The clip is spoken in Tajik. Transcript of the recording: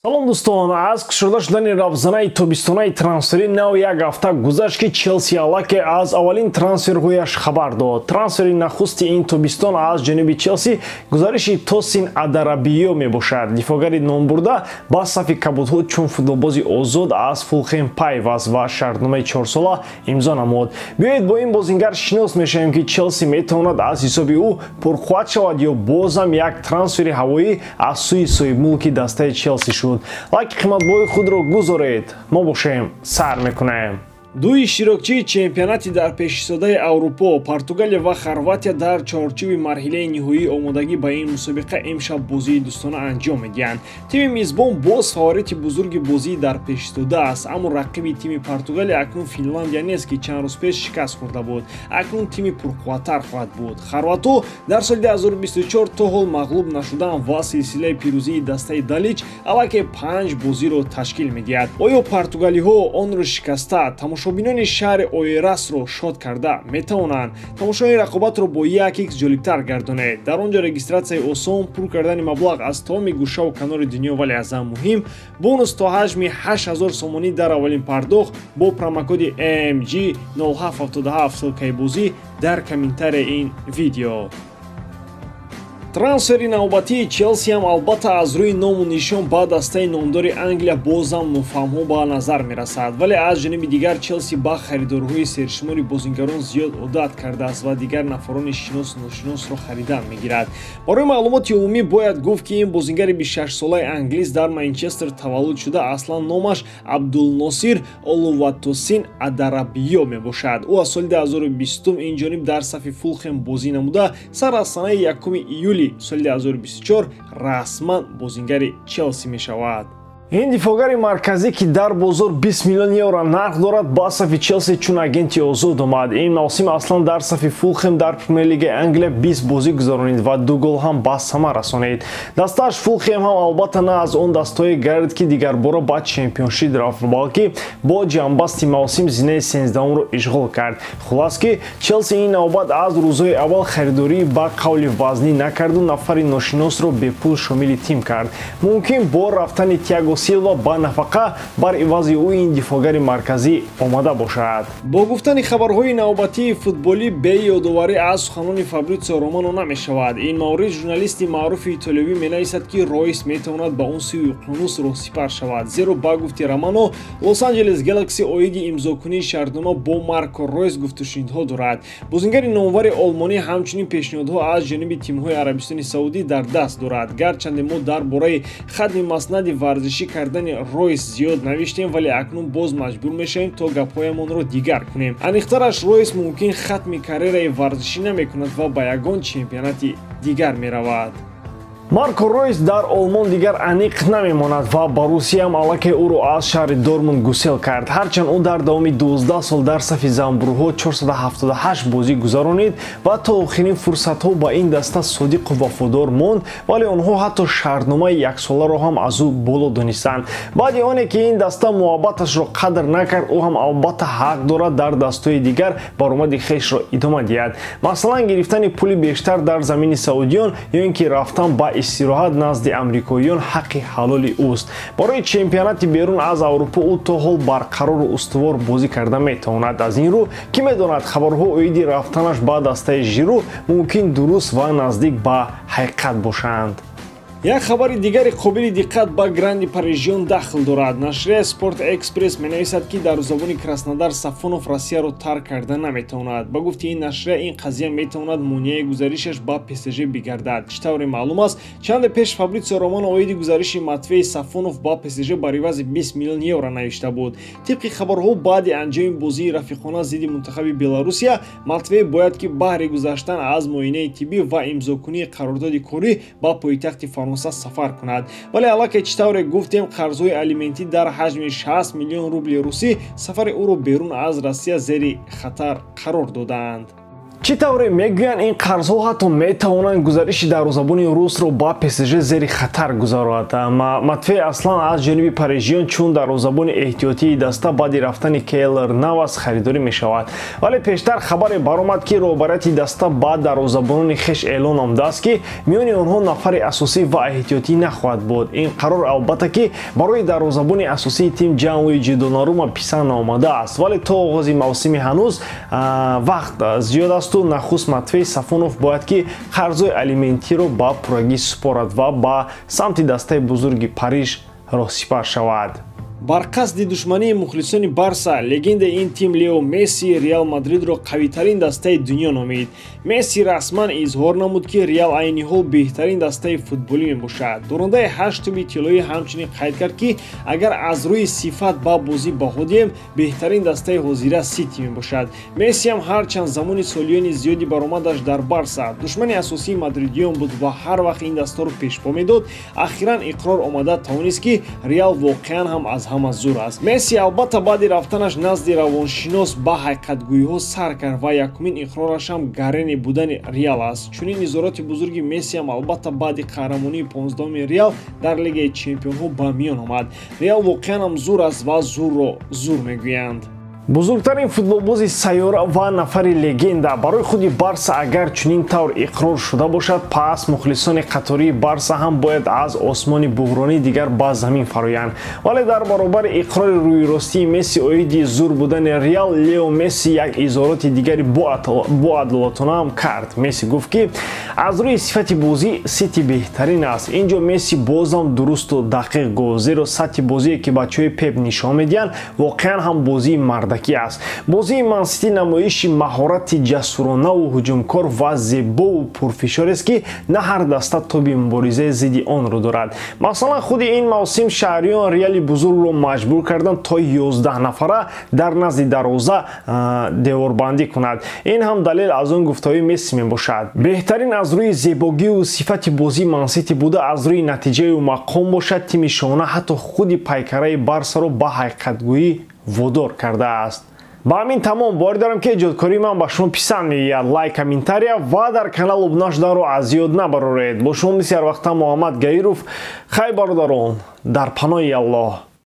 Салом, дӯстон! Аз кушода шудани равзанаи тобистонаи трансфери нав як ҳафта гузашт, ки Челси аллакай аз аввалин трансферҳояш хабар дод. Трансфери нахусти ин тобистон аз ҷониби Челси гузариши Тосин Адарабиё мебошад. Дифоъгари номбурда ба сафи кабудҳо чун футболбози озод аз Фулхем пайваст ва шартномаи чорсола имзо намуд. Биёед, бо ин бозингар шинос мешавем, ки Челси метавонад аз ҳисоби ӯ пурқувват шавад ё бозам як трансфери ҳавоӣ аз сӯи соҳибмулки дастаи Челси шуд. Лайки қиматбоҳои худро гузоред, мо бошем, сар мекунем. Ду иштирокчии чемпионати дар пешистодаи Аврупо, Португалия ва Хорватия, дар чорчӯби марҳилаи ниҳоии омодагӣ ба ин мусобиқа имшаб бозии дӯстона анҷом медиҳанд. Тими мизбон боз фаворити бузурги бозии дар пешистода аст, аммо рақиби тими Португалия акнун Финландия нест, ки чанд рӯз пеш шикаст хӯрда буд. Акнун тими пурқувваттар хоҳад буд. Хорватҳо дар соли 2024 то ҳол мағлуб нашудаанд ва силсилаи пирӯзии дастаи Далич аллакай панҷ бозиро ташкил медиҳад. Оё португалиҳо онро шикаста, тамошобинони шаҳри Оерасро шод карда метавонанд? Тамошои рақобатро бо 1x ҷолибтар гардонед. Дар он ҷо регистратсияи осон, пур кардани маблағ аз тамоми гӯшаву канори дунё, вале аз ҳам муҳим, бонус то ҳаҷми 8000 сомонӣ дар аввалин пардохт бо промокоди MG 0777. Ссылкаи бозӣ дар комментарияи ин видео. Трансфери навбатии Челсиам албатта аз рӯи ному нишон ба дастаи номдори Англия бозам нофаҳмҳо ба назар мерасад, вале аз ҷониби дигар Челси ба харидорҳои сершумори бозингарон зиёд одат кардааст ва дигар нафарони шиносу ношиносро харидан мегирад. Барои маълумоти умумӣ бояд гуфт, ки ин бозингари 26-солаи англис дар Манчестер таваллуд шуда, аслан номаш Абдулносир Олуватосин Адарабиё мебошад. Ӯ аз соли 2020 ин ҷониб дар сафи Фулхем бозӣ намуда, сар аз санаи 1 июли соли 2024 расман бозингари Челси мешавад. Ин дифоъгари марказӣ, ки дар бозор 20 миллион евро нарх дорад, ба сафи Челси чун агенти озод омад. Ин мавсим аслан дар сафи Фулхем дар Премер-лигаи Англия 20 бозӣ гузаронид ва ду гол ҳам ба самар расонид. Дастааш Фулхем ҳам албатта на аз он дастҳое гардид, ки дигарбора ба чемпионшип рафт, балки бо ҷамъбасти мавсим зинаи сенздаҳумро ишғол кард. Хулас, ки Челси ин навбат аз рӯзҳои аввал харидорӣ ба қавли вазнӣ накарду нафари ношиносро бепул шомили тим кард. Мумкин, бо рафтани Тиаго Силва ба нафақа бар ивази ӯ ин дифоъгари марказӣ омада бошад. Бо гуфтани хабарҳои навбатии футболӣ бе ёдоварӣ аз суханони Фабритсио Романо намешавад. Ин маврид журналисти маъруфи итолиёвӣ менависад, ки Ройс метавонад ба он сӯи уқёнус роҳсипар шавад, зеро ба гуфти Романо, Лос-Анҷелес Гэлакси оиди имзокунии шартнома бо Марко Ройс гуфтушунидҳо дорад. Бозингари номвари олмонӣ ҳамчунин пешниҳодҳо аз ҷониби тимҳои Арабистони Саудӣ дар даст дорад. Гарчанде мо дар бораи хатми маснади варзишӣ кардани Ройс зиёд навиштем, вале акнун боз маҷбур мешавем, то гапҳоямонро дигар кунем. Аниқтараш, Ройс мумкин хатми карьераи варзишӣ намекунад ва ба ягон чемпионати дигар меравад. Марко Ройс дар Олмон дигар аниқ намемонад ва Боруссияам аллакай ӯро аз шаҳри Дортмунд гусел кард. Ҳарчанд ӯ дар давоми 12 сол дар сафи занбурҳо 478 бозӣ гузаронид ва то охирин фурсатҳо ба ин даста содиқу вафодор монд, вале онҳо ҳатто шартномаи яксоларо ҳам аз ӯ боло донистанд. Баъди оне ки ин даста муҳаббаташро қадр накард, ӯ ҳам албатта ҳақ дорад дар дастҳои дигар баромади хешро идома диҳад, масалан, гирифтани пули бештар дар замини саудиён ё ин ки рафтан ба истироҳат назди амрикоиён ҳаққи ҳалоли ӯст. Барои чемпионати берун аз Аврупо ӯ то ҳол барқарору устувор бозӣ карда метавонад. Аз ин рӯ, кӣ медонад, хабарҳо оиди рафтанаш ба дастаи Жиру мумкин дуруст ва наздик ба ҳақиқат бошанд. Як хабари дигари қобили диққат ба гранди парижиён дахл дорад. Нашрияи Спорт Экспресс менависад, ки дарвозабони Краснодар Сафонов Россияро тарк карда наметавонад. Ба гуфти ин нашрия, ин қазия метавонад монеаи гузаришаш ба ПСЖ бигардад. Чӣ тавре маълум аст, чанде пеш Фабритсио Романо оиди гузариши Матвей Сафонов ба ПСЖ бар ивази 20 миллион евро навишта буд. Тибқи хабарҳо, баъди анҷоми бозии рафиқона зидди мунтахаби Беларусия Матвей бояд ки баҳри гузаштан аз муоинаи тиббӣ ва имзокунии қарордоди корӣ ба пойтахти Фаронса сафар кунад, вале аллакай, чӣ тавре гуфтем, қарзҳои алиментӣ дар ҳаҷми 60 миллион рубли русӣ сафари ӯро берун аз Россия зери хатар қарор додаанд. Чӣ тавре мегӯянд, ин қарзҳо ҳатто метавонанд гузариши дарвозабони русро ба ПСЖ зери хатар гузарад. Матфей аслан аз ҷониби парижиён чун дарвозабони эҳтиётии даста баъди рафтани Кейлор Навас харидорӣ мешавад. Вале пештар хабаре баромад, ки роҳбарияти даста ба дарвозабонони хеш эълон намудааст, ки миёни онҳо нафари асосӣ ва эҳтиётӣ нахоҳад буд. Ин қарор албатта ки барои дарвозабони асосии тим Ҷанлуиҷи Донарума писанд наомадааст, вале то оғози мавсими ҳанӯз вақт зиёд асту нахуст Матвей Сафонов бояд ки қарзҳои алиментиро ба пуррагӣ супорад ва ба самти дастаи бузурги Париж роҳсипар шавад. Бар қасди душмании мухлисони Барса, легендаи ин тим Лео Месси Реал Мадридро қавитарин дастаи дунё номид. Месси расман изҳор намуд, ки Реал айни ҳол беҳтарин дастаи футболӣ мебошад. Дорандаи 8 тӯби тиллоӣ ҳамчунин қайд кард, ки агар аз рӯи сифат ба бозӣ баҳо диҳем, беҳтарин дастаи ҳозира Сити мебошад. Месси ҳам ҳарчанд замони солиёни зиёди баромадаш дар Барса душмани асосии мадридиён буд ва ҳар вақт ин дастаро пешпо медод, ахиран иқрор омада тавонист, ки Реал воқеан ҳам аз ҳама зур аст. Месси албатта баъди рафтанаш назди равоншинос ба ҳақиқатгӯиҳо сар кард ва якумин иқрораш ҳам гарени будани Реал аст. Чунин изҳороти бузурги Месси ҳам албатта баъди қаҳрамонии 15-уми Реал дар Лигаи чемпионҳо ба миён омад. Реал воқеан ҳам зур аст ва зурро зур мегӯянд. Бузургтарин футболбози сайёра ва нафари легенда барои худи Барса агар чунин тавр иқрор шуда бошад, пас мухлисони қатории Барса ҳам бояд аз осмони буҳронӣ дигар ба замин фароянд. Вале дар баробари иқрори рӯйростии Месси оиди зур будани Реал, Лео Месси як изҳороти дигари боадолатона ҳам кард. Месси гуфт, ки аз рӯи сифати бозӣ Сити беҳтарин аст. Ин ҷо Месси бозам дурусту дақиқ гуфт, зеро сатҳи бозие, ки бачаҳои Пеп нишон медиҳанд, воқеан ҳам бозии мардакӣ аст. Бозии Мансити намоиши маҳорати ҷасуронаву ҳуҷумкор ва зебову пурфишорест, ки на ҳар даста тоби муборизаи зидди онро дорад. Масалан, худи ин мавсим шаҳриён Реали бузургро маҷбур карданд то 11 нафара дар назди дарвоза деворбандӣ кунад. Ин ҳам далел аз он гуфтаҳои Месси мебошад. Беҳтарин аз рӯи зебогиву сифати бозии Мансити буда, аз рӯи натиҷаю мақом бошад, тими шоҳона ҳатто худи пайкараи Барсаро ба ҳақиқатгӯӣ водор кардааст. Ба ҳамин тамом. Боварӣ дорам, ки эҷодкории ман ба шумо писанд меояд. Лайк, комментария ва дар канал обуна шуданро аз ёд набароред. Бо шумо мисли ҳар вақта Муҳаммад Гаиров. Хай, бародарон, дар паноҳи Аллоҳ.